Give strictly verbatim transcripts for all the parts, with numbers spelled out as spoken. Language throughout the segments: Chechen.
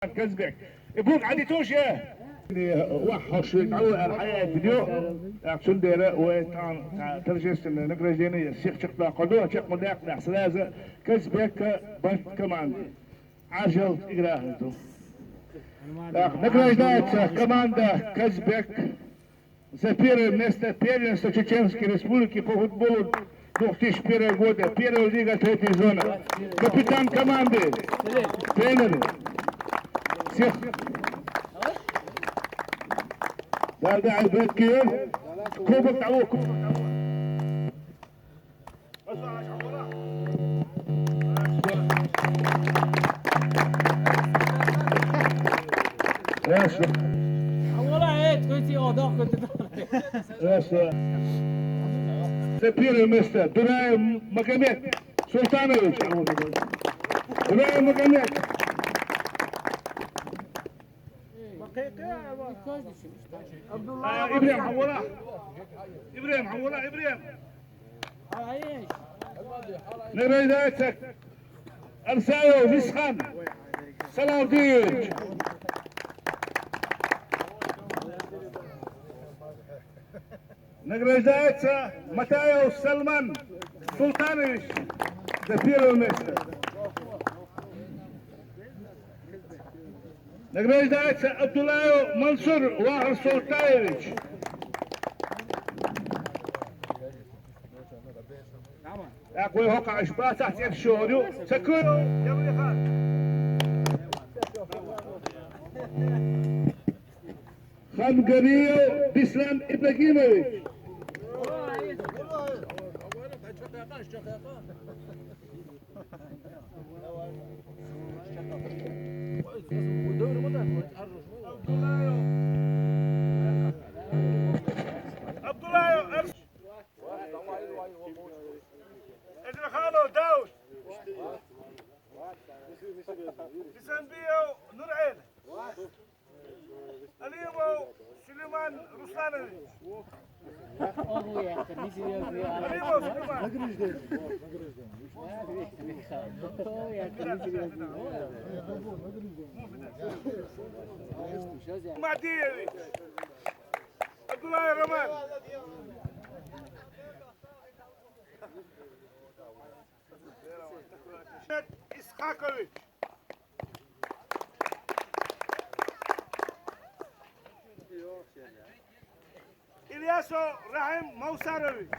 Казбек. И бук Ӏадитуш я. Ваххьаш дӀавоьар хьаяьддиню. ТӀаккха цундела вай тӀан торжественное награждение сих чакхдаккхар ду, чакхдаьккхинехь сразу Казбека барт команды. Ӏажал игра хӀинца. Так, награждается команда Казбек за первое место первенства Чеченской Республики по футболу две тысячи первого года. Первая лига, третья зона. Капитан команды. Тренер. Всех. Да, да, Альберт Киев. Кубок того, кубок того. Хорошо. Хорошо. За первое место Дураев Магомед Султанович. Дураев Магомед. А, Ибрем, хьан вала? Ибрем, хьан вала, Ибрем? Награждается Арсаев Висхан Салавдинович. Награждается Матаев Салман Султанович за первое место. Награждается Абдулаев Мансур Вахар Султаевич. Такой хока аш бацахь цӀерш шогӀар ю. Сакуев Ямрихан. Хангариев Бислан Ибрагимович. Абдулаев. Абдулаев Арс-, Эзраханов Дауд. Бисамбиев Нургьел. Алимов Сулейман Русланович. Алимов Сулейман. Мадиевич. Абдулаев Роман. Исхакович. Ильясов Рахим Мавсарович.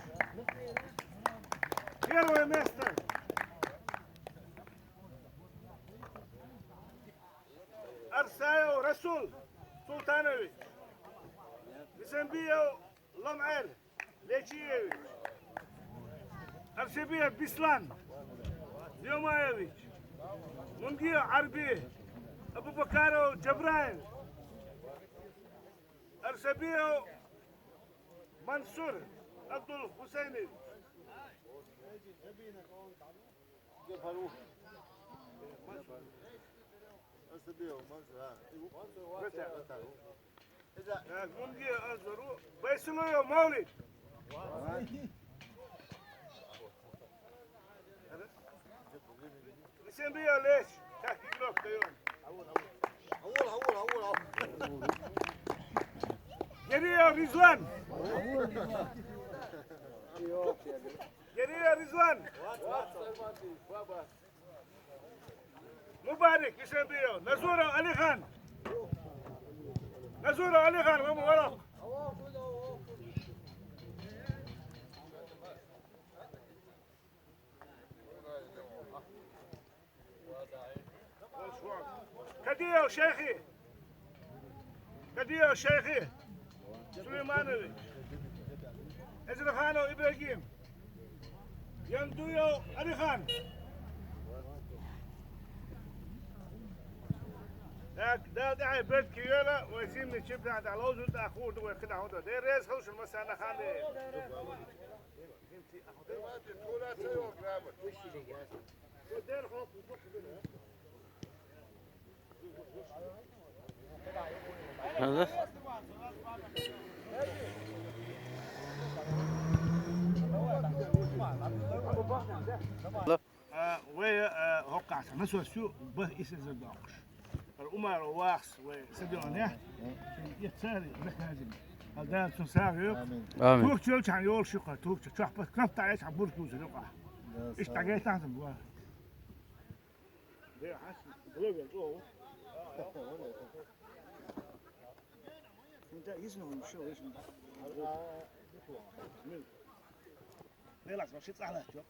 Первое место. Арсаев Расул Султанович. Бисамбиев Ламгьер Лечиевич. Арсабиев Бислан Лемаевич. Мунгиев Арби. Абубакаров Джабраил. Арсабиев Мансур Абдул Хусейнович. Так, Мунгиев Анзору. Байсулоев Мавлид. Бисамбиев Леч. Так, игрок даём. Гериев Ризван. Гериев Ризван. Мубарик Бисамбиев. Назуров Алихан. Назуров Алихан, ваму варах. Кадиев Шайхи. Кадиев Шайхи Сулейманович. Эзраханов Ибрагим. Яндуев Алихан. Так, да, да, Альберт Киев, вай зимний чемпионат ловзуьйту, а хӀун ду вай кхидӀа хӀун ду. Дерригаш хӀушана массарна хан де. Алло. Э, вай, э, хӀокхахь насос ю, ба исезар доккхуш. ХӀара Умар вахс вай стадион, я? Е цари, механизм. Алдан цун сагы. Амин. Амин. Турк чөл чан йол шуха, Турк чөл. Чахпа кнап тая чан бурк юзю юха. Иш тагай тахтым бу. Де хас, блогер о. Мында изин он шо изин. Велас маши цала чок.